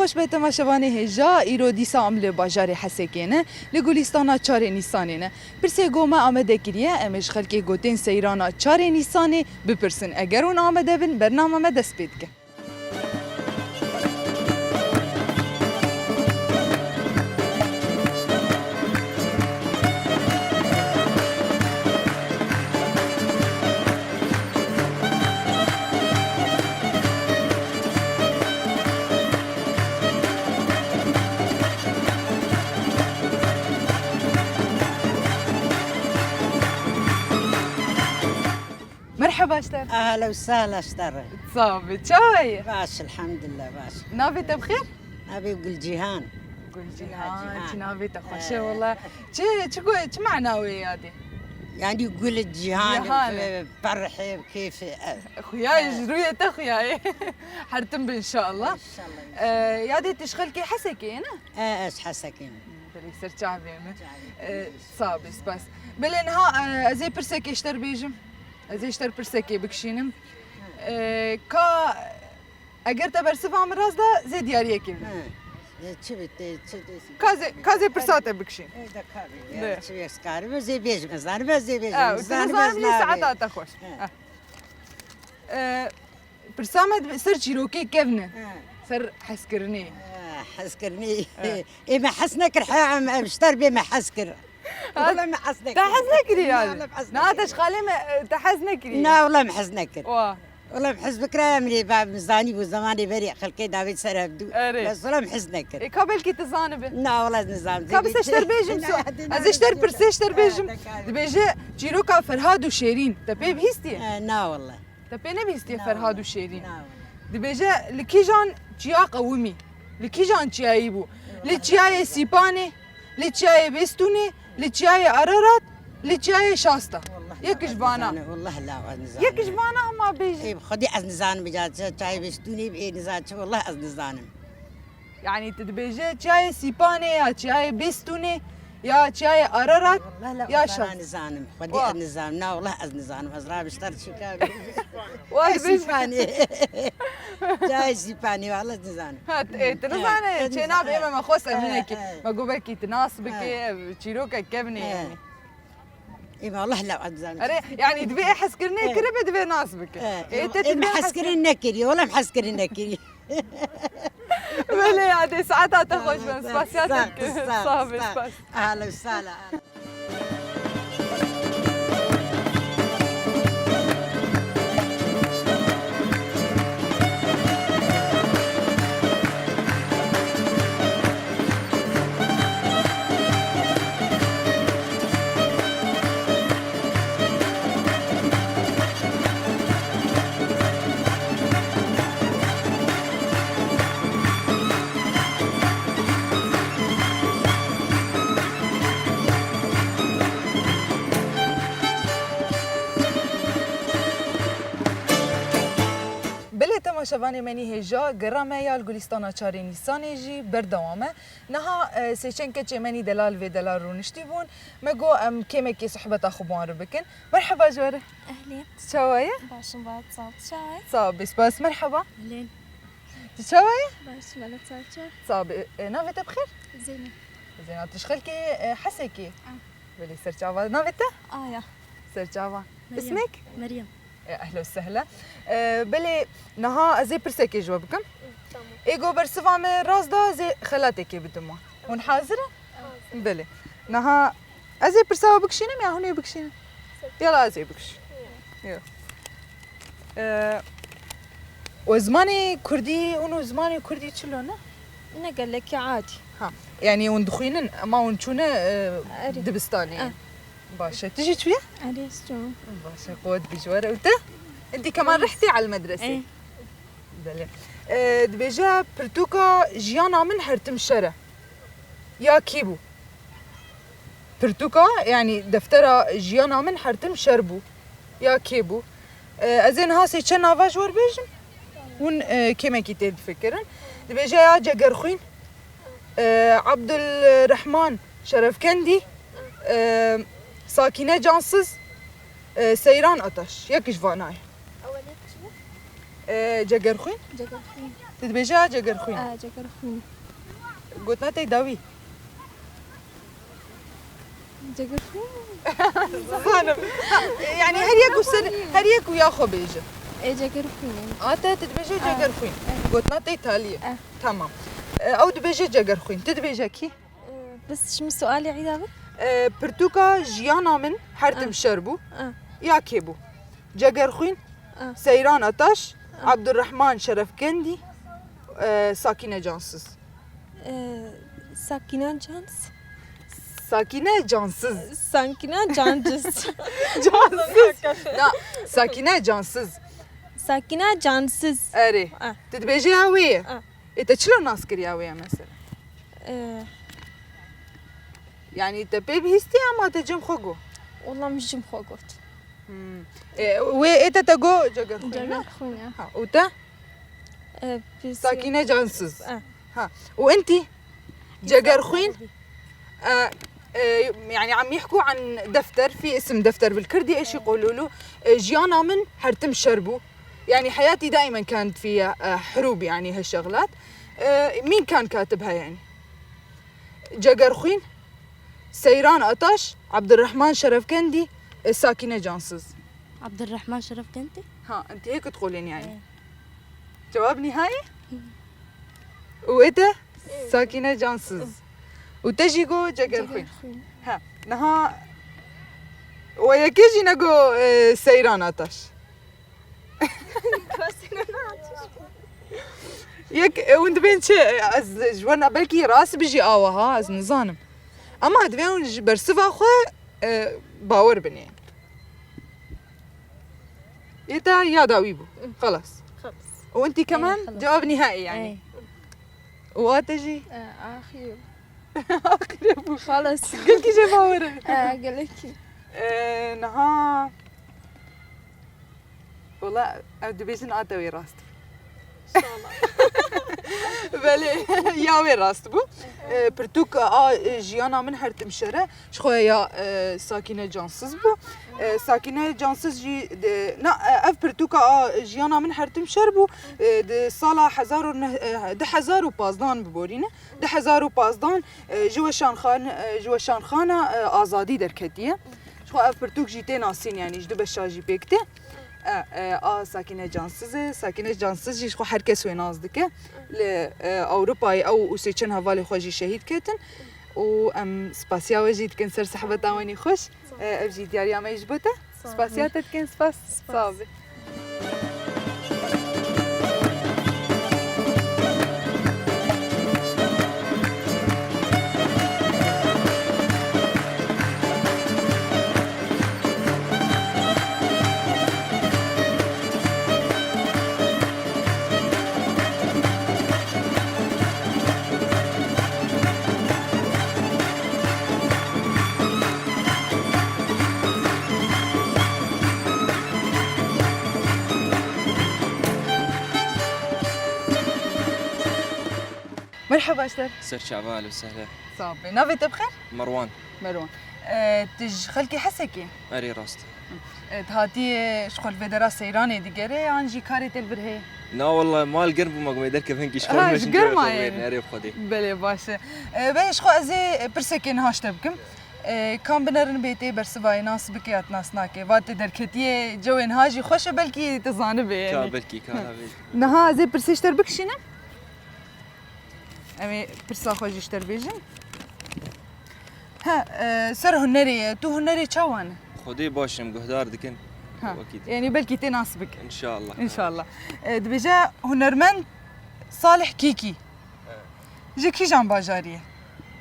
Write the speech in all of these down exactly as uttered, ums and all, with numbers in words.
Baş be temaşevanê hêja, îro dîsa em li bajarê Hesekê ne, li Gulîstana çarê Nîsanê ne. Pirsê go me amade kiriye, em ê ji xelkê gotên seyrana çarê Nîsanê bipirsin. Eger hûn amade bin, bernama me dest pê dike. Merheba ji te re. Ehla û sehla ji te re. Sax be. Çawa ye? Baş, elhamdulillah, baş. Navê te bi xêr? Navê Gulcîhan. Gulcîhan, Gulcîhan. Çi navê te xweş e, eh, wela. Çi, çi go-, çi mana wê yadê? Yani gul cihan, Cihan. E, ferhê, keyfê, e. Xuya ye, ji rûyê te xuya ye. Her tim be inşallah. İnşallah, inşallah. E, yadê tu ji xelkê Hesekê ye, ne? E, ez Hesekê me. Belê, ser çavê me. Çavê. E, sax be, spas. Belê niha, e, ez ê pirsekê ji te re bêjim. Ez ê ji te re pirsekê bikişînim. E, ka Eger te bersiva min rast da, zê diyariyekê bide. He. E, çi bit, e, çi, çi, Ka zê, ka zê pirsa te bikişîn. E, de ka bit, De. e, çi bes karim, zê bêjim, ez zanim, ez zê bêjim, Ew, ez tu zanim, nizanim ez lê nabê. Saeta te xweş. He. He. E, pirsa me dibe ser çîrokê kevn e. He. Ser hezkirinê. He, hezkirinê. He. Ê me hez nekir, he, em, em ji te re bê me hez kir. Wala me hez nekir. Te hez nekirî yani? Na, wala me hez nekir. Na, te ji xalê me, te hez nekirî? Na, wala me hez nekir. Wa. Wala me hez bikira, em rê ba, zanî bû zemanê berê xelkê davêt ser hevdû. Erê. Bes wala me hez nekir. Ê, ka belkî tu zanibin. Na, wala ez nizam. Ka bise ji te re bêjim, Na, so-, hadi ez ê ji te re na, pirsê, ji te re Ha, bêjim. te ka- Dibêje çîroka Ferhad û Şêrîn. Te pê bihîstiye? E, na, wala. Te pê nebihîstiye Na, Ferhad û wala. Şêrîn? Na, wala. Dibêje li kîjan çiya qewimî? Li kîjan çiyayî bû? Li çiyayê Sîpanê, li çiyayê Bêstûnê, li çiyayê Ararat, li çiyayê Şasta. Wallah Yek ji vana. Nizane, wallah la ez nizane. Yek ji vana hema bêjin. Ê, bi xwedî ez nizanim, ya çi-, çiyayê Bêstûnê, ê, nizan çi, wallah ez nizanim. Yani tu dibêje çiyayê Sîpanê ya çiyayê Bêstûnê ya çiyayê Ararat Wallah la ya ez Şam. Nizanim. Xwedî Wa. Ez nizanim. Na, wallah ez nizanim. Ez rabiştar çika. Wa dibêje. Sîpanê. Çiyayê Sîpanê, wallah nizanim. Ha, e, tu nizane, Ha, çê nizan-, nabê ha. Me, me xwest Ha, evinekî. Ha. Me got belkî tu nas bikê, Ha. Ev çîrokek kevnê Ha. Yani. Ê, wallah la ez nizanim. Erê, yani divê hezkirinê Eh. Kiribe divê nas bike. Eh, Ê, te ê, divê me hezkirin nekiriye, wala me hezkirin nekiriye. Belê ya, dê saeta te xweş be, spasiya te dikim. Sağ ol, sağ ol. Ahla û sahla. Belê temaşevanê me nî hêja, gera me ya li Gulîstana çarê Nîsanê jî berdewam e. Niha, e, sê çend keçê me nî delal vê delal rûniştî bûn. Me got em kêmekê sohbeta xwe bi wan re bikin. Merheba ji we re. Ehlî. Tu çawa ye? Başım, bat, sağ ol. Tu çawa ye? Sağ ol, bê spas. Merheba. Lên. Tu çawa ye? Baş, mala çaça. Sağ ol, bê, e, navê te bi xêr? Zeynep. Zeyna, tu ji xelkê, e, Hesekê? Ah. Belê, serçava. Navê te? Aya. Serçava. Meryem. İsmek? Meryem. E, ehla û sehla. E, belê, niha ez ê pirsekê ji we bikim. Tamam. Ê go bersiva me rast da, ez ê xelatekê bidim wan. Hûn hazir in? Hazir. Belê. Niha ez ê pirsa we bikişînim ya hûn ê bikişînin? Yala ez ê bikişînim. Yo. E, û zimanê kurdî, hûn û zimanê kurdî çilo ne? Ne gelekî adî. Ha, yani hûn dixwînin, ema hûn çûne, e, Erê. Dibistanê. Eh. Baş e. Tu jî çûye? Erê, ez çûm. Baş e, quwet bî ji we re. Û te? Entî keman rihtiye al medresê? Eh. Belê. E, dibêje pirtûka jiyana min her tim şer e. Ya kî bû? Pirtûka, yani deftera jiyana min her tim şer bû. Ya kê bû? E, ez ê niha sê çend nava ji we re bêjim. Hûn, e, kêmekî tê difikirin. Dibêje ya Cegerxwîn, e, Abdulrehman Şerefkendî, e, Sakîne Cansız, e, Seyran Ataş. Yek ji vana ye. Ewelê çi bû? E, Cegerxwîn? Cegerxwîn. Tu dibêje ha Cegerxwîn? E, Cegerxwîn. Gotina te dawî. Cegerxwîn. Zanim. Yani her yek û ser, her yek û ya xwe bêje. E, Cegerxwîn. A te, tu dibêje Cegerxwîn. E. Gotina te talî ye. E. Tamam. E, ew dibêje Cegerxwîn. Tu dibêje kî? Bes ji min sualê îda bike. E, pirtûka Jiyana min her tim şer bû. Ah. Ya kê bû? Cegerxwîn, Ah. Seyran Ataş, Ah. Abdurrahman Şerefkendî, e, Sakîne Cansiz. E, Sakîne Cans. Sakîne Cansiz. Sakîne Cansiz. Cansiz. Na, Sakîne Cansiz. Sakîne Cansiz. Erê. Ah. Tu dibêjî ew ê ye. Ah. Ê, te çilo nas kiriya wê ye mesela? Ee. Yani te pê bihîstî ama te cem xwe got? Wala min cem xwe got. Hmm. Ê, wê ê te te got Cegerxwîn, ne? Cegerxwîn, ya. Ha, û te? Ee, pis- Sakîne Cansiz. Ee. Ha. Û entî? Cegerxwîn. Ee, ee, yani عم يحكوا عن دفتر، في اسم دفتر بالكردي، ايش يقولوا له؟ Ee, jiyana min her tim şer bû. Yani حياتي دائما كانت فيها, e, حروب, yani هالشغلات. E, مين كان كاتبها يعني؟ Cegerxwîn, Seyran Ataş, Abdurrahman Şerefkendî, e, Sakîne Cansiz. عبد الرحمن شرفكندي؟ Ha, entî hêk diqolên yani. Cewab nihayî? Û ê te? Sakîne Cansiz. Û te jî got Cegerxwîn. Cegerxwîn. Ha, niha we yekê jî nego, e, Seyran Ataş. Yek, e, hûn dibên çi? Ez ji we ne, belkî rast bijî awa ha, ez nizanim. Ama divê hûn ji bersiva xwe, e, bawer binê. Yê te ya dawî bû. Xelas. Xelas. Û entî keman cewab nihayî yani. Û a te jî? E, axir. Axire bû. Xelas. Gelkî jê bawer e. E, gelekî. E, niha Wala, ev dibêjin a te wê rast bû. Belê, ya wê rast bû. E, pirtûk a, e, jiyana min her tim şer e. Ji xwe ya, e, Sakîne Cansiz bû. E, Sakîne Cansiz jî de, na, e, ev pirtûka a jiyana min her tim şer bû. E, di sala hezar û neh, e, du hezar û pazdan biborîne. Du hezar û pazdan, e, ji weşanxan-, e, ji weşanxana, e, Azadî derketiye. Ji xwe ev pirtûk jî tê nasîn, yanî ji du beşa jî pêk tê. E, e, a Sakîne Cansiz e. Sakîne Cansiz jî ji xwe her kes wê nas dike. Li, e, Ewropayê ew û sê çend hevalê xwe jî şehîd ketin. Û em spasiya we jî dikin ser sehbeta wenî xweş. E, ev jî diyariya me ji bo te. Spasiya te dikin, spas. Spas. Sağ ol. Merhaba, ji te re. Ser çava, ehlen we sehlen. Sağ ol. Navê te bi xêr? Merwan. Merwan. E, tu ji xelkê Hesekê? Erê, rast. E, tu hatî ji xwe li vê dera seyranê digerê, yan jî karê te li vir heye? Na, wela mal germ bû, ma gumê derkevin kî ji xwe Ha, ji germa ye. Erê, bi Xwedê. Belê, baş e. E, belê, ji xwe ez ê pirsekê niha ji te bikim. E, kam binerin bê tê bersivayê nas bike ya tu nas nake? Va te derketiye, cewê niha jî xweş e, belkî tu zanibê, yanî. Ka belkî, ka navê. Niha ez ê pirsê ji te re bikişînim. Em ê pirsa xwe jî ji te re bêjin. He, e, ser hunerê ye. Tu hunerê çawa ne? Xwedê baş im, guhdar dikin. Ha, wekî din. Yanî belkî tê nas bike. Înşallah. Înşallah. E, dibêje hunermend Salih Kîkî. He. Ji kîjan bajarî ye?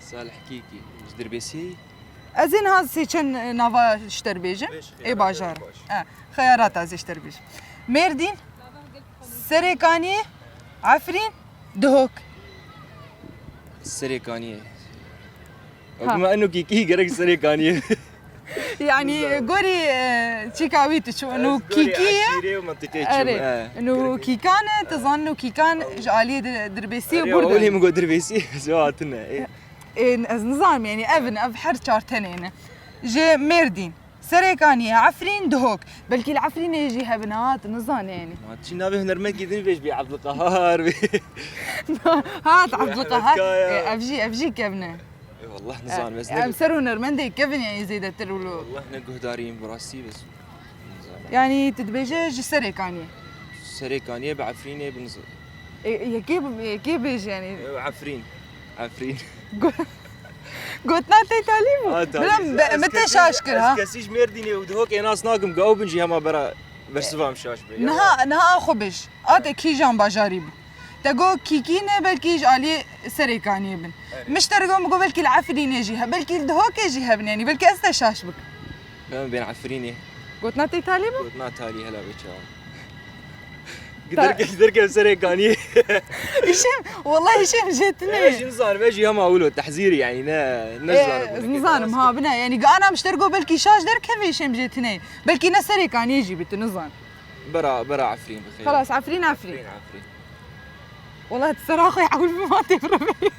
Salih Kîkî. Ji Dirbêsiyê? Ez ê niha sê çend nava ji te re bêjim. Ê bajar. Baş. E, xeyarata ez ê ji te re bêjim. Mêrdîn, Serê Kaniyê, Efrîn, Duhok. Serê Kaniyê. Ha. Bima eno kîkî gerek Serê Kaniyê. Yanî gorî, e, çîka wî tu çû, eno kîkî ye. Erê, eno kîkan e, tu zanî eno kîkan ji aliyê di-, Dirbêsiyê bûr de. Olê min got Dirbêsiyê, ji hatine. E, ez nizanim, yanî ev in, ev her çar tenê ne. Ji Mêrdîn. Serêkaniyê, Efrîn, Dihok. Belkî li Efrînê jî hebin, ha, tu nizane yanî. Ma çi navê hunermendkî din vêj bî Ebdulqehar bî. Hat Ebdulqehar. Kaya. E, ev jî, ev jî kevin e. E, wallah nizanim, ez ne Em ser hunermendê kevin yanî zêdetir wilo. Wallah ne guhdarî yim bi rastî bes. Nizanim. Yanî tu dibêje ji Serêkaniyê. Serêkaniyê bi Efrînê bi niz- E, yekê, yekê bêje yanî. E, Efrîn. Efrîn. Go-, gotina te talî bû. Ha, talî. Bila Ez min te kesî, şaş kir, ez ha. Kesî ji Mêrdînê û Dihokê nas nakim, ga ew bin jî hema bera bersiva em şaş be. Niha, niha xwe bêj. A te kîjan bajarî bû? Te got Kîkî ne, belkî ji aliyê Serêkaniyê bin. Evet. Min ji te re got, min got belkî li Efrînê jî he, belkî li Dihokê jî hebin yanî, belkî ez te şaş bikim. Em bên Efrînê. Gotina te talî bû? Gotina talî hela vê çawa. Ta- Giderke, giderke Serêkaniyê. Hişêm, wallahi Hişêm jê tune. Ez jî nizanim, ez jî hema wilo tehzîrî yanî ne, ne E, zilanim. Nizanim, ha, bine, yanî gana min ji te re got belkî şaş derkeve Hişêm jê tune. Belkî ne Serêkaniyê jî bi tu nizan. Bera, bera Efrîn bixêr. Xelas, Efrîn, Efrîn. Efrîn, Efrîn. Wala tu sera xwe ewil bi matê bire.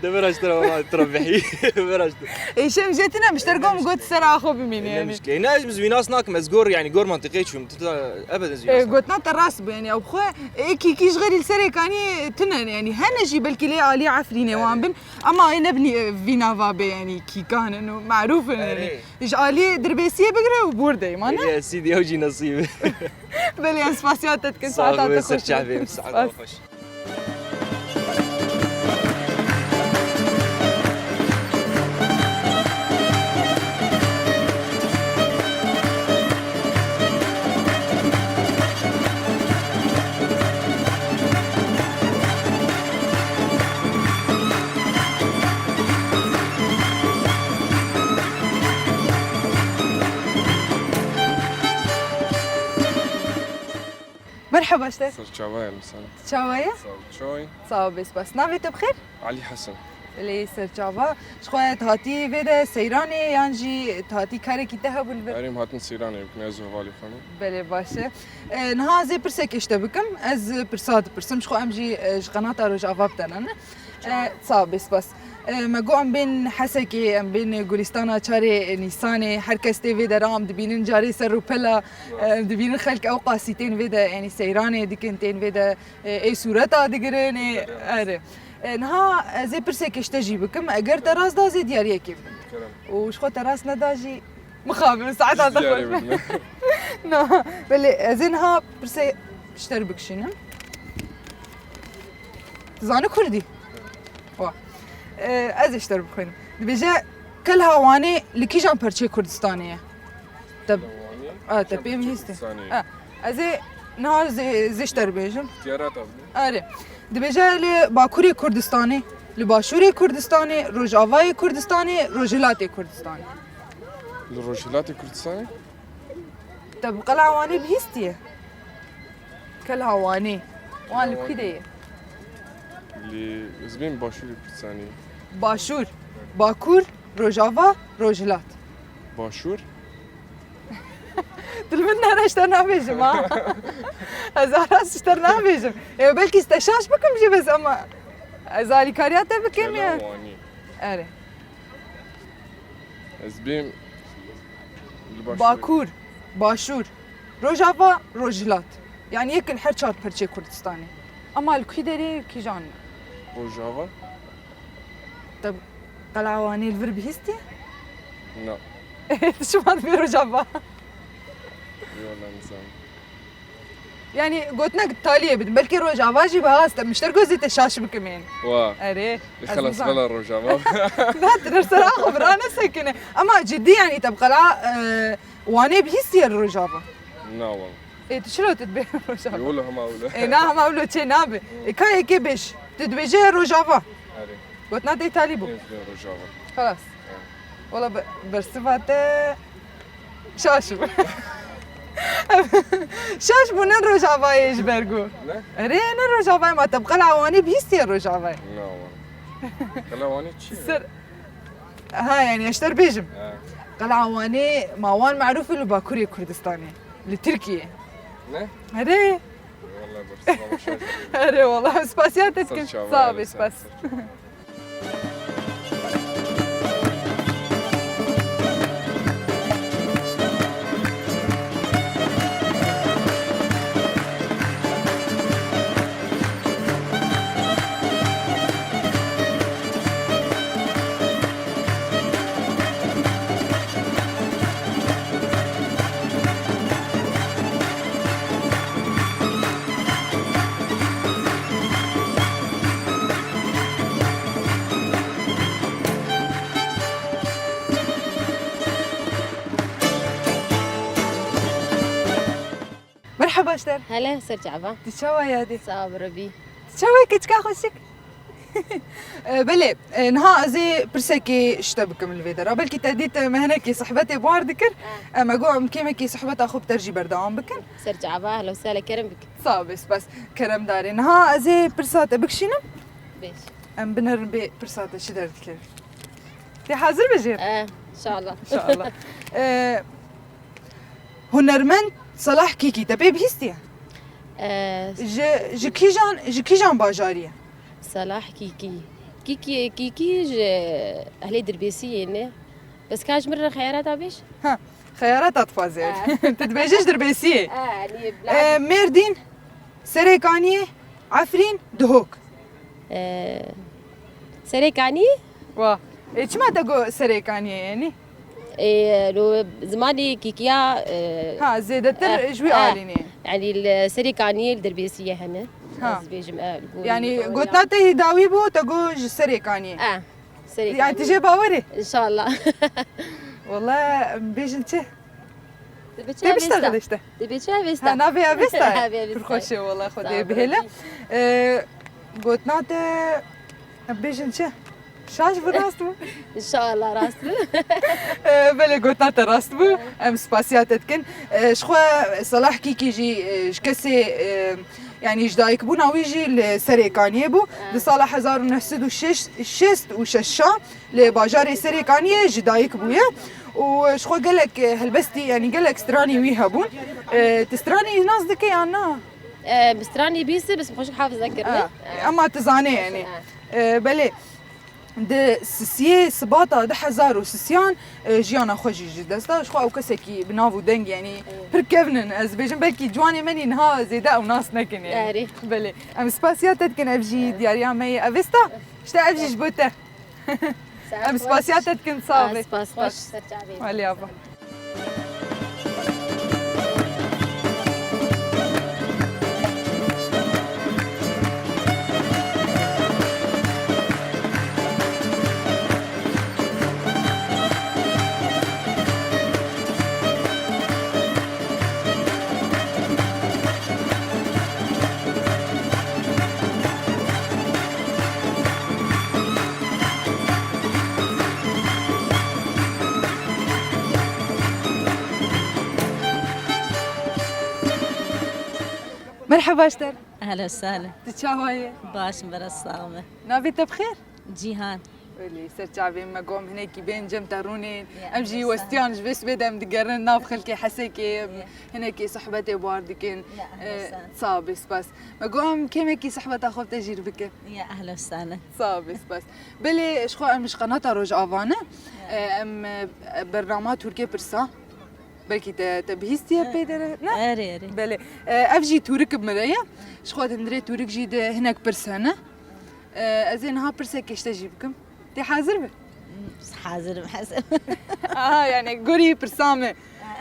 De bera ji te re wala tu re bihî. Bera ji te. Ê, Hişêm jê tune, min ji te re got, min got sera xwe bimîne Ne yanî. Mişkile. Ne, ez bi wî nas nakim, ez gor, yanî gor mantîqê çûm. Tu da, ebed ez wî Ê, nas nakim. Gotina te rast bû yanî, ew xwe, ê, Kîkî ji xêrî li Serêkaniyê tune yanî. Hene jî belkî lê alî Efrînê wan bin. Ama ê nebinî, e, vî nava bê yanî Kîkan in û marûf in yanî. Erê. Ji aliyê Dirbêsiyê bigire û bûr dey, ma ne? Ê, sîdî ew jî nesîb. Belê, em spasiya te dikin, Sax saeta be, te xweş. Serçavê, saeta Spas. Xweş. Merheba ji te. Ser çava ye, misal. Çawa ye? Sağ ol. Çawa ye? Sağ ol, bê spas. Navê te bi xêr? Ali Hasan. Lê ser çava. Ji xwe tu hatî vê de seyranê yan jî tu hatî karekî te hebû li vir? Erê, em hatin seyranê bikin, ez û hevalê xwe ne. Belê, baş e. E, niha ez ê pirsekê ji te bikim. Ez pirsa dipirsim. Ji xwe em jî, e, ji qenata Rojava bi te re ne. E, sağ ol, bê spas. E, me got em bên Hesekê, em bên Gulîstana Çarê Nîsanê, her kes tê vê dera, em dibînin carê ser rûpela, e, em dibînin xelk ew qasî tên vê de, yanî seyranê dikin, tên vê de, e, ê sûreta digirin, ê, erê. E, niha ez ê pirseke ji te jî bikim, eger te rast da, ez ê diyariyekê bidim. Kerem. Û ji xwe te rast neda jî, mixabin, saeta te xweş be. Diyarê bidin. Na, belê, ez ê niha pirse ji te re bikişînim. Tu zanî kurdî? Wa. E, ez ê ji te re bixwînim. Dibêje, Kelha Wanê li kîjan perçeyê Kurdistanê ye? Te, Wanê, a, te kîjan pê min perçeyê hîstê. Kurdistanê ye? A, ez ê niha zê, zê ji te re bêjim. Tiyara tabi. Erê. Dibêje li Bakurê Kurdistanê, li Başûrê Kurdistanê, Rojavayê Kurdistanê, Rojhilatê Kurdistanê. Li Rojhilatê Kurdistanê? Te bi Qela Wanê bihîstiye? Kelha Wanê. Wan li Wanê. Ku de ye? Li, ez bên Başûrê Kurdistanê. Başûr, Bakur, Rojava, Rojhilat. Başûr? Tu li min nere ji te nabêjim ha. Ez aras ji te nabêjim. E, belkî ez te şaş bikim jî bes ama ez alîkariya te bikim ya. Kela Wanê. Erê. Ez bêm li Başûrê. Bakur, Başûr, Rojava, Rojhilat. Yanî yek li her çar perçê Kurdistanê. Ama li kî derê kîjan? Rojava. Te Qela Wanê li vir bihîstiye? Na. Tu çima dibê Rojava? Yo, na, nizanim. Yanî gotinek taliyê bidin. Belkî Rojava jî biha ez te mişter gozê te şaş bikim ên. Wa. Erê, E, ez xelas, nizam. Vela Rojava. Na, tu der sera xwe bira nesekine. Ama cidî yanî te bi Qela, e, Wanê bihîstiye Rojava? Na, wala. Ê, tu çilo tu dibê Rojava? Yo, wala hema wilo. Ê, na, hema wilo çê nabe. Ê, ka yekê bêj. Tu dibêje Rojava. Erê. Gotina te îtalî bû. Ez dibêm Rojava. Xelas. Wala be-, bersiva te şaş bû. Şaş bû, ne Rojavayê ji ber ku. Ne? Erê, ne Rojavayê ma te bi Qela Wanê bihîstiye Rojavayê. Na, wala. Qela Wanê çi ye? Ser-, ha, yanî ez ji te re bêjim. Ha. Qela Wanê ma wan marûf e li Bakurê Kurdistanê. Li Tirkiyê. Ne? Erê. Wala bersiva me şaş bû. Erê, wala spasiya te dikim. Ser çava, sağ ol, erê, spas. Ser çava. Merheba ji te. Hele ser çava. Tu çawa yadê? Sağ ol Rebî. Tu çawa keçika xweşik? E, belê, e, niha ez ê pirsekê ji te bikim li vê dera. Belkî te dît me hinekî sohbetê bi war dikir. Em e got em kêmekî sohbeta xwe bi te jî berdewam bikin. Ser çava, ehla û sehla, kerem bik. Sağ be, spas. Keremdarê. Niha ez ê pirsa te bikişînim. Bêj. Em binerin bê pirsa te çi derdikevin. Tê hazir be jê? Eh, inşallah. İnşallah. Ee, hunermend Salah Kîkî te pê bihîstiye? Ee, Ji, ji kîjan, ji kîjan bajarî ye? Salah Kîkî. Kîkî, Kîkî ji ehlê Dirbêsiyê ne. Bes ka ji min re xeyarata bêj? Ha, xeyarata dixwaze. Eh. Tu dibêje ji Dirbêsiyê. Eh, yani, Ee, Mêrdîn, Serêkaniyê, Efrîn, Duhok. Ee, Serêkanî? Wa. Ê, çima te got Serêkaniyê, yanî? Ê, lo zimanê kîkiya, e, Ha, zêdetir eh, ji wî eh, alînê. Yanî li Serêkaniyê li Dirbêsiyê hene. Ha. Ez bêjim, e, li gorî Yanî, gotina te yî dawî bû, te got ji Serêkaniyê. Eh, Serêkaniyê. Yanî, tu jê bawer î? İnşallah. Wala, em bêjin çi? Dibe çi Tê biştexile işte. Dibe çi Avesta? Ha, navê Avesta. Avesta. Pir xweş e wala, Xwedê bihêle. Ee, gotina te, em bêjin çi? Şaş bû, rast bû? İnşallah rast bû. Ee, belê, gotina te rast bû. Em spasiya te dikin. Ee, ji xwe Salah Kîkî jî, e, ji kesê, e, yanî ji dayikbûna wî jî li Serêkaniyê bû. Di sala hezar û neh sed û şêst û şeş, şêst û şeş a li bajarê Serêkaniyê ji dayik bûye û ji xwe gelek, e, helbestî, yanî gelek stranî wî hebûn. E, tu stranî nas dike yan na? E, bi stranî bîse, bes xweşik hafiz nekirine. Ha, ema tu zanê, yanî. Ha. E, belê, di sisiyê Sibata du hezar û sisiyan, e, jiyana xwe jî ji dest da. Ji xwe ew kesekî bi nav û deng, yanî pir kevn in. Ez dibêjim, belkî ciwanê me nî niha zêde ew nas nekin, yanî. Erê. Belê. Em spasiya te dikin, ev jî diyariya me ye. Avesta, işte ev jî ji bo te. Em spasiya te dikin, sax be. Spas xweş, ser çavê. Waliya ba. Merheba ji te re. Ehlen sehlen. Tu çawa yî? Baş im, bere sax be. Navê te bi xêr? Cîhan. Belê, ser çavê me, got em hinekî bên cem te rûnên. Ya, ehlen sehlen. Em jî westiyan ji vê sibê de em digerin nav xelkê Hesekê, em hinekî sohbetê bi war dikin. Ya, ehlen sehlen. Ee, sax be, spas. Me got em kêmekî sohbeta xwe bi te jî re bikin. Ya, ehlen sehlen. Sax be, spas. Belê, ji xwe em ji qenata Rojava ne. Ya. Ee, em, e, bernama Tirkê pirsa. Belkî te, te bihîstiye pê de ne? Erê, erê. Belê. E, ev jî tûrik bi min re ye. Ji xwe di hundirê tûrik jî de hinek pirs hene. E, ez ê niha pirsekê ji te jî bikim. Tê hazir be? Hazir im, hazir. Aha, yani gorî pirsa min.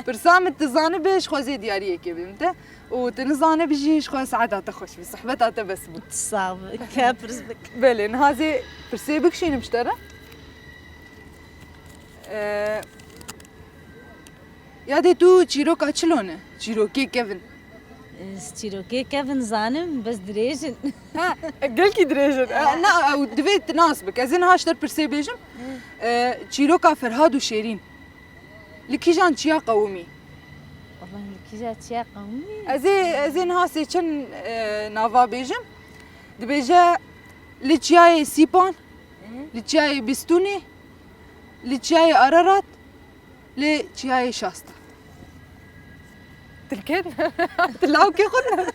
Pirsa min tu zanibe, ji xwe zê diyariyekê bim te. Û tu nizanibe jî, ji xwe saeta te xweş be, sohbeta te bes bû. Sax be, ka pirs bik. Belê, niha zê pirsê bikişînim ji te re. E, Yadê tu çîroka çilo ne? Çîrokê kevin. Ez çîrokê kevin zanim, bes dirêj in. Ha, gelkî dirêj in. E, na, ew divê tu nas bik. Ez ê niha ji te pirsê bêjim. E, çîroka Ferhad û Şêrîn li kîjan çiya qewimî? Wallahî li kîja çiya qewimî? Ez ê, ez ê niha sê çend, e, nava bêjim. Dibêje li çiyayê Sîpan, li çiyayê Bistûnê, li çiyayê Ararat, li çiyayê Şasta. Tilkên? Tilawkê xwe ne?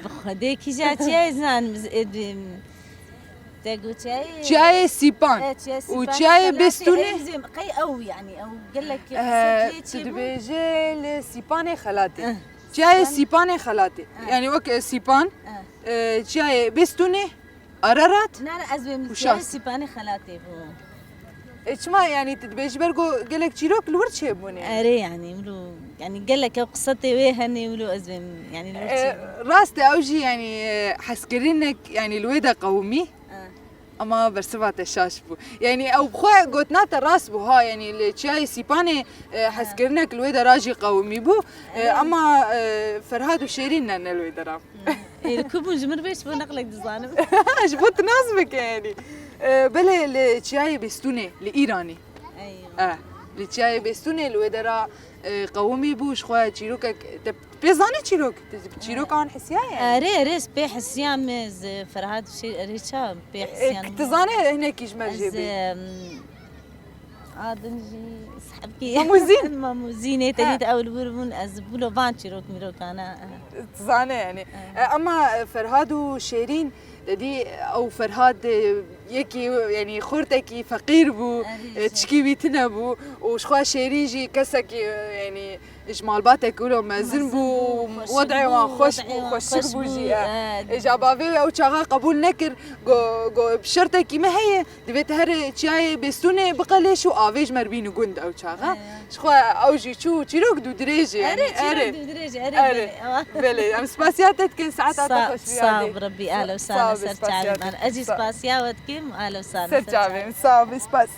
Bi Xwedê kîja çiyayê zanim ez êdîm. Te got çiyayê? Çiyayê Sîpan. E, çiyayê Sîpan. Û çiyayê Xelatê Bistûnê? Ê, ez ê, qey ew, yanî, ew gelek, e, qisê çiyê çê bû? Tu dibêje li Sîpanê Xelatê. Eh. Çiyayê Sîpanê Xelatê. Eh. Yanî wek, e, Sîpan, eh, çiyayê Bistûnê, Ararat. Na, na, ez bêm û Şast. Sîpanê Xelatê bû. E, çima, yanî tu dibêjî ber ku gelek çîrok li wir çêbûne? Erê, yanî wilo, yanî gelek ew qiseta wê hene wilo ez bêm, yanî li wir çêbû. E, rast e, ew jî, yanî, e, hezkirinek, yanî li wê de qewimî. E. Ama bersiva te şaş bû. Yanî ew bi xwe gotina te rast bû ha, yanî li Çiyayê Sîpanê, e, hezkirinek li wê dera jî qewimî bû. E, ama, e, Ferhad û Şêrîn ne, ne li wê dera. Ê, li ku bûn ji min re bêş bû neqlek dizanim. Ji bo tu nas bike yanî. E, belê li Çiyayê Bêstûnê, li Îranê. Eywa. E, li Çiyayê Bêstûnê li wê dera, e, qewimî bû, ji xwe çîrokek, te pê zanî çîrok? Te çîrokan hisiyaye? Erê, erê, ez pê hisiyam, ez Ferhad Şêr, erê ça pê E, hisiyam. Tu zanî hinekî ji me jê bê? Em, Adin jî sahibkî. Mamûzîn? Mamûzînê, tenî Ha. Te ew li wir bûn, ez bûlo van çîrok mîrokana. Tu zanî yanî. Evet. E, ama Ferhad û Şêrîn, te dî ew Ferhad, e, yekî, yanî xortekî feqîr bû, Erê, e, çi. Tişkî wî tune bû û ji xwe Şêrîn jî kesekî, e, yanî ji malbatek wilo mezin bû, Mezin bû, xweşik wed'ê wan bû, xweş wed'ê bû, wan xweşik xweş bû bû, jî, e. Evet. Îca bavê wê ew çaxa qebûl nekir, go, go bi şertekî me heye, Divê te here Çiyayê Bêstûnê biqelêş û avê ji me re bînî gund ew çaxa. He. Ji xwe ew jî çû çîrok dû dirêj e, yanî, Erê, çîrok erê. Dû dirêj e, erê, Erê. Belê, ewa. Belê, em spasiya te dikin, saeta te Sa-, xweş sağ ol, Rebbi, ahla ve sahla, ser çavê me. Ez jî spasiya we dikim, ahla ve sahla, ser çavê me. Sağ ol, spas.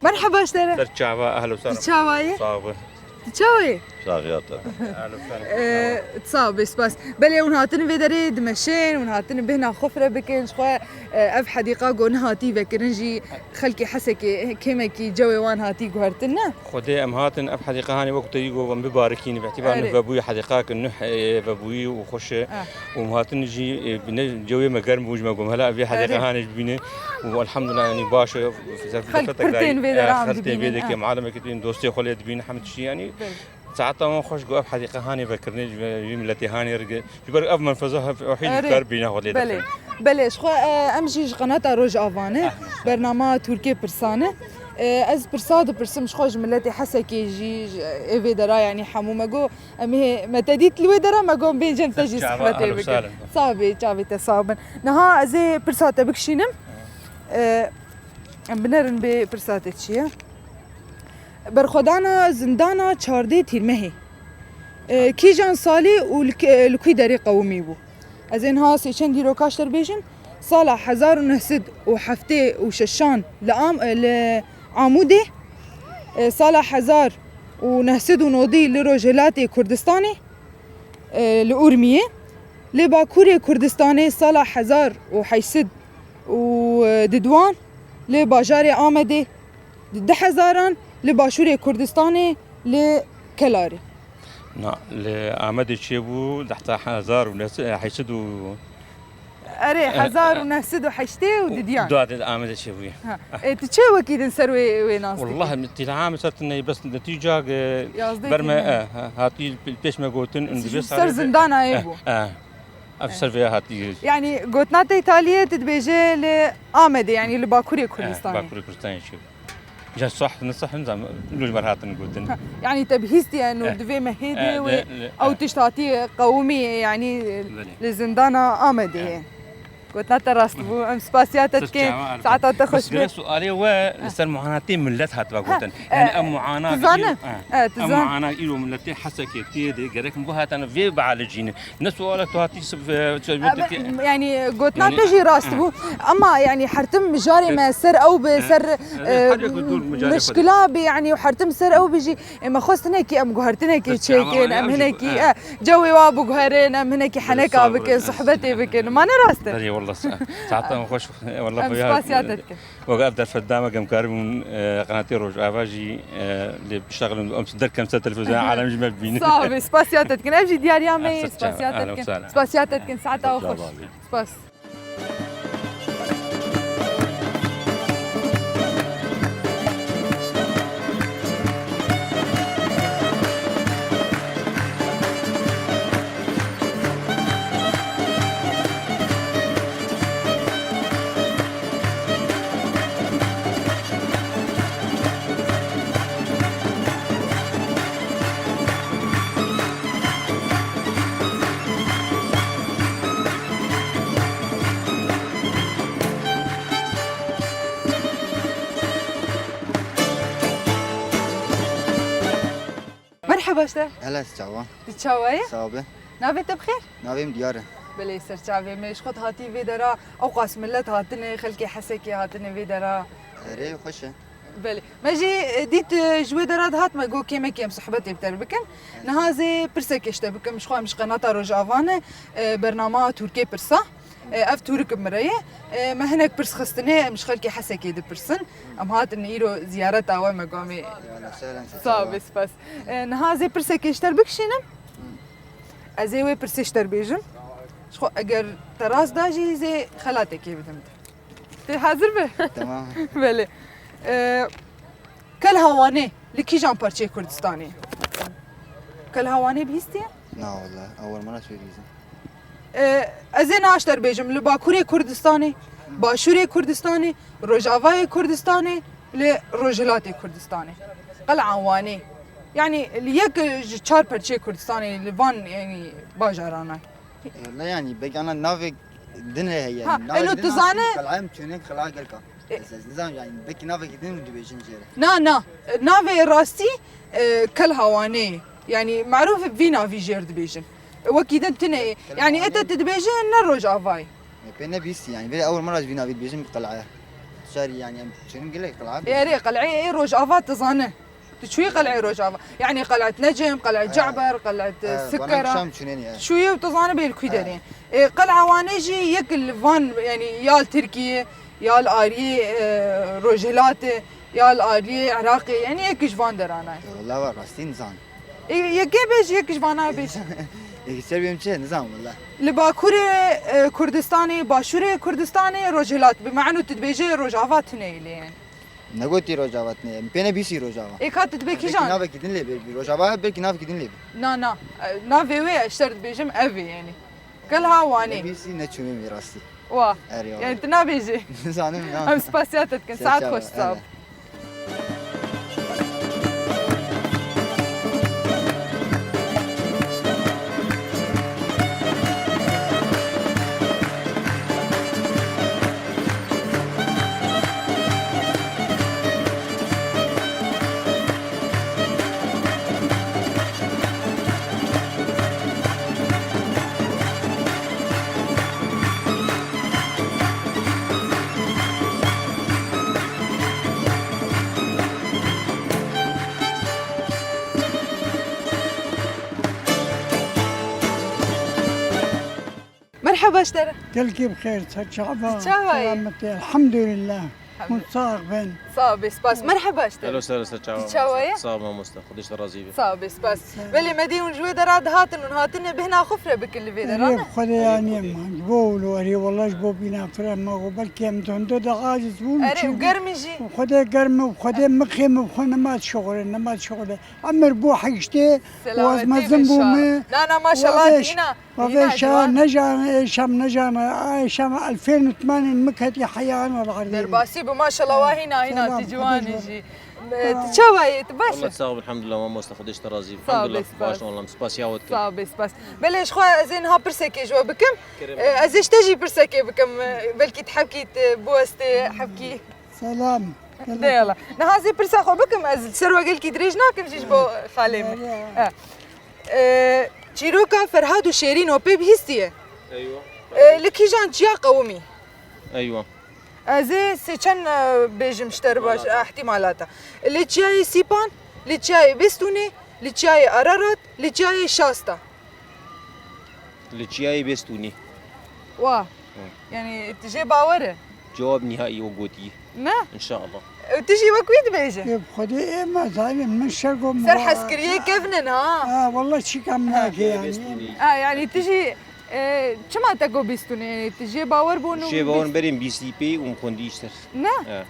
Merheba ji te re. Ser çava, ehlo sahla. Tu çawa yî? Sağ ol. Tu çawa yî? Saxiya te. Ee, sağ ol, bê spas. Belê hûn hatine vê derê dimeşên, hûn hatine bêhna xwe fire bikin, ji xwe, e, ev hedîqa go nehatî vekirin jî xelkê Hesekê kêmekî cewê wan hatî guhertin, ne? Xwedê em hatin ev hedîqa hanê wek te yî got em bibarikîn, bi îtîbar Erê. Nuh vebûyî hedîqak nuh, e, vebûyî û xweş e. Ah. Û em hatin jî, e, bi ne cewê me germ bû, ji me got hela ev vê hedîqa Erê. Hanê jî bibîne. Û elhamdulillah, yanî baş e, Xelk pir tên vê deran dibînin, dike, ha. Malimekî dibînin, dostê xwe lê dibînin, hemî tiştî yanî. Belê. Saeta wan xweş got ev hedîqa hanê vekirine, ji vê miletê hanê re ge-, ji ber ev menfeza hev-, hewî Erê. Kar bîna xwe lê Belê. Dixin. Belê, ji xwe, e, em jî ji qenata Rojava ne, Ehlen. Bernama Tirkiyê pirsan e. E, ez pirsa dipirsim ji xwe ji miletê Hesekê jî, ji, ê vê dera, yanî hemû me got, em ê, me te dît li wê dera, me got, em bên cem te jî Ser çava, sihbetê ehlen bikin. Sahlen. Sax bê, çavê te sax bin. Niha ez ê pirsa te bikişînim. E, em binerin bê pirsa te çi ye. Berxwedana zindana çardê Tîrmehê, e, kîjan salî û li k-, li kû derê qewimî bû? Ez ê niha sê çend dîroka ji te re bêjim. Sala hezar û neh sed û heftê û şeşan li Am-, li Amûdê, e, sala hezar û neh sed û nodî li rojhilatê Kurdistanê, e, li Urmiyê, li Bakurê Kurdistanê sala hezar û heşt sed û diduan, li bajarê Amedê di du hezaran, li Başûrê Kurdistanê li Kelarê. Na, li Amedê çêbû di heta hezar û neh sed, heşt sed û Erê, Eh, hezar û neh sed û heştê û didiyan. Duatê di Amedê çêbûye. Ha. E, tu çê wekî din ser wê, wê nas dikî? Wallah, min tîlha min ser tune, bes netîca, e, Yazdeh ber me, tîlha. Eh, ha, hatî pê-, pêş me gotin, û Ji dibê ser salê de, zindana yê eh, bû. Eh, ev ser vê hatî. Yanî gotina te Îtaliyê, tu dibêje li Amedê, yanî li Bakurê Eh, Kurdistanê. Bakurê Kurdistanê çêbû. Ja sah, ne sah, nizam, lûj mer hatin gotin. Ha, yanî te bihîstiye, no Eh. Di vê mehê de Eh, wê le, le, ew eh. Tişt hatî qewimî, yanî Belê. Li zindana Amedê ye. Eh. Gotina te rast bû. Em spasiya te Siz dikin. Çawa, Arif? Saeta te xweş Bes be. Gerek sualê we li ser muanatê millet hat ve Ha, gotin. Yani eh, em muana tu zane? Eh, Eh, tu em zane? Muana îro milletê Hesekê tê de gerek em bu hatana vê bialecîne. Ne suala tu hatî sib-, e, tu Abi, yanî gotina te jî rast bû. Ama yanî hertim mijarê me ser ew bi, ser, e, her yek bi dûr mijarê xwe de. Mişkila bi, yanî hertim ser ew bi jî. E, me xwest hinekî em guhertinekî çêkin, em hinekî, e, cewê wa biguherin, em hinekî heneka bikin, sohbetê bikin. Ma ne rast e? Belê, wallah, sa-, saeta me xweş, wallah, Em spasiya te dikin. Wek ev derfet da me, em karibûn, e, qenatê Rojava jî, e, lê bişexilin, em derkem ser televîzyona alem jî me bibînin. Sağ ol, spasiya te dikin. Ev jî diyariya me ye, spasiya te dikin. Spasiya te dikin, saeta we xweş. Spas. Hele çawa? Tu çawa yî? Sax be. Navê te bi xêr? Navê min Diyar e. Belê, ser çavê me. Ji xwe hatî vê dera, ew qas millet hatine, xelkê Hesekê hatine vê dera. Erê, xweş e. Belê. Me jî, e, dît, e, ji wê dera dihat, me got kêmekê em sohbetê bi te re bikin. Niha ez ê pirsekê ji te bikim, ji xwe em ji qenata Rojava ne, e, bernama Turkê pirsa. E, ev tûrik bi min re ye. E, me hinek pirs xistine, em ji xelkê Hesekê dipirsin. Em hatin îro ziyareta we, me got em ê. Sax be, spas. E, niha ez ê pirsekê ji te re bikişînim. Ez ê wê pirsê ji te re bêjim. Ji xwe eger te rast da jî ez ê xelatekê bidim te. Tê hazir be? Tamam. Belê. E, Kel Hawanê li kîjan parçeyê Kurdistanê? Kel Hawanê bihîstiye? Na wala, ew min re şêrîzin. E, ez ê niha ji te re bêjim, li Bakurê Kurdistanê, Başûrê Kurdistanê, Rojavayê Kurdistanê, li Rojhilatê Kurdistanê. Qel'a Wanê. Yanî li yek ji çar parçeyê Kurdistanê, li van, yanî, bajaran e. E, ne yanî, belkî ana navê din heye. Ha, navê eno din tu zane? Qel'a em çûnek qel'a gelka. E. Ez, ez nizanim yanî, belkî navekî din dibêjin jê re. Na, na. Navê rastî, e, Kel Hawanê. Yanî merûf vî navî jê re dibêjin. Wekî din tune ye. Yanî ê te tu dibêje ne Rojava ye. Me pê nebîstî yanî. Vê ew min re ji vî navî dibêjin qel'a. Şarî yanî em çûnin gelek qel'a. Erê, qel'ê ê Rojava tu zane. Tu çûyî qel'ê Rojava? Yanî qel'et Necim, qel'et Ce'ber, qel'et Sikera. Şam çûnenî, e. Çûyî û tu zane bê li kû derê. E, Qel'a Wanê jî yek li van, yanî ya li Tirkiyê, ya li aliyê, e, Rojhilatê, ya li aliyê Iraqê, yanî yek ji van deran e. E, wala wa rastî nizan. E, yekê bêj, yek ji vana bêj. Yekê ser bêm çi? Nizan wala. Li Bakurê, e, Kurdistanê, Başûrê Kurdistanê, Rojhilat. Bi manu tu dibêje Rojava tune ye lê. Negotî Rojava tune ye. Pê nebîsî Rojava. Ê ka tu dibê kîjan? Belkî navekî din lê bê. Rojava belkî navekî din lê bê. Na, na. E, navê wê ez ji te re dibêjim ev e yanî. Kel Hawanê. Nebîsî neçûmê wî rastî. Wa. Erê, yanî tu nabêjî. Nizanim na. Em spasiya te dikin. Saet xweş, sax ol. Merheba ji te re. Gelkî bi xêr, ser çava. Çava ye? Selametî, elhamdülillah. Hûn sax bin. Sax bê, spas. Merheba ji te re. Hello, ser, ser çava. Çava ye? Sağ ol mamoste. Xwedê ji te razî be. Sax bê, spas. Belê, me dî hûn ji wê dera dihatin, hûn hatine bihna xwe fire bikin li vê dera, ne? Erê, Xwedê yanî em ji bo wilo erê, wela ji bo bîna fire me got, belkî em tondo de aciz bûn. Erê, û germî jî. Xwedê germ û Xwedê mixê min xwe nema dişuxule, nema dişuxule. Emir bû hiştê, û ez mezin bûm. Na, na, maşallah, hîna. Ve şa nejan, şam nejan, ay şam elfên utmanên min ketî heyan ol erdê. Derbasî bi, maşallah, wa hîna, hîna, tu ciwan î jî. E, tu çawa yî? Tu baş î? Allah sağ ol, elhamdülillah, mamoste, Xwedê ji te razî be. Elhamdülillah, baş ol, em spasiya we dikin. Sax bê, spas. Belê, ji xwe ez ê niha pirsekê ji we bikim. E, ez ê ji te jî pirsekê bikim. E, belkî tu hebkî tu biwestê, hebkî. Selam. De yala. Niha ez ê pirsa xwe bikim, ez li ser we gelkî dirêj nakim jî ji bo xalê min. E, çîroka Ferhad û Şêrîn we pê bihîstiye? Eywa. E, li kîjan çiya qewimî? Eywa. Ez ê sê çend, e, bêjim ji te re baş, ihtimalata. Li çiyayê Sîpan, li çiyayê Bêstûnê, li çiyayê Ararat, li çiyayê Şasta. Li çiyayê Bêstûnê. Wa. Hı. Yanî tu jê bawer e? Cewab nihai o gotî. Ne? İnşallah. E, tu jî wek wî dibêje? Ê, Xwedê ê me zalim, min şer got. Ser hezkiriyê kevnin ha. Ha, wallah çîka min nake yanî. Ha, yanî tu jî, e, çima te got Bêstûnê? Yanî tu jê bawer bûn û... Jê bawer berên bîstî pê û xwendî ji te re. Ne? He.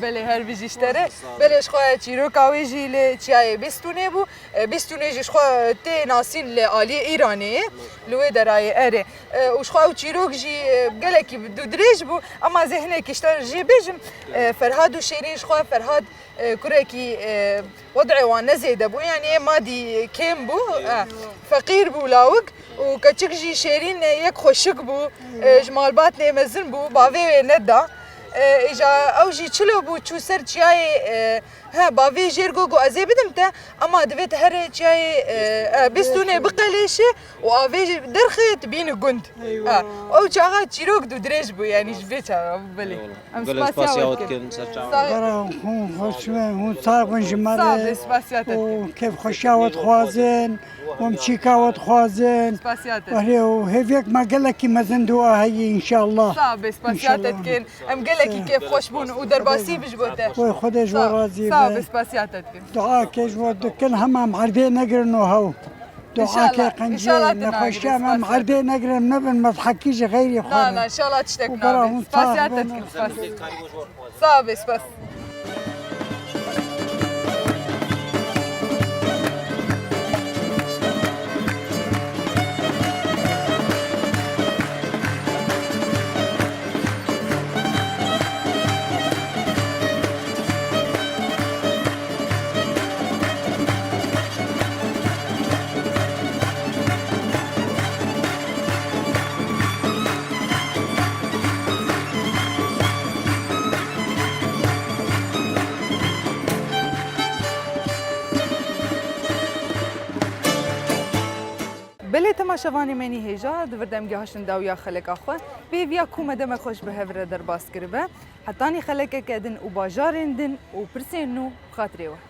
Belê, her bijî ji te re. Belê, ji xwe çîroka wê jî li çiyayê Bîstûnê bû. E, Bîstûnê jî ji xwe tê nasîn li aliyê Îranê ye. Li wê derayê erê. E, û ji xwe ew çîrok jî, e, gelekî bi dû dirêj bû. Ema ez ê hinekî ji te jê bêjim. E, Ferhad û Şêrîn ji xwe, Ferhad, e, kurekî, e, wed'ê wan ne zêde bû. Yanî yê madî kêm bû. E, feqîr bû lawik. Û keçik jî Şêrîn, e, yek xweşik bû, e, ji malbatê mezin bû, bavê wê neda. E, îja ew jî çilo bû, çû ser çiyayê, e, He, bavê jêr got, got, "Ez ê bidim te, ama divê tu here çiyayê, e, e, Bistûnê biqelêşî û avê derxê tu bînî gund." Eywa. Ha, ew çaxa çîrok du dirêj bû, yanî ji vê çaxa bû, belê. Eyvallah. Em Gelek spasiya spasiya we we dikin. Dikin, ser çavan. Sağ ol. Bera hûn xweş bin, hûn sax bin ji me re. Sağ be, spasiya te dikin. Û kêfxweşiya we dixwazin, û em çîka we dixwazin. Spasiya te dikin. Erê, û hêviyek me gelekî mezin dua heye, înşallah. Sağ be, spasiya te dikin. Înşallah. Em gelekî kêfxweş bûn û derbasî bi ji bo te. Wê Xwedê ji we razî be. Sağ be, spasiya te dikin. Dua ke ji we dikin, hema em erdê negirin û hew. Dua ke qencî, nexweşiya me em erdê negirin, nebin mezhekî ji xeyrî xwe re. Na, na, înşallah tiştek nabe. Spasiya te dikin, spas. Sağ be, spas. Belê temaşevanê me nî hêja, di vir de em gihaştin dawiya xeleka xwe. Pêviya ku me demek xweş bi hev re derbas kiribe. Hetanî xelekeke din û bajarên din û pirsên nû bi xatirê we.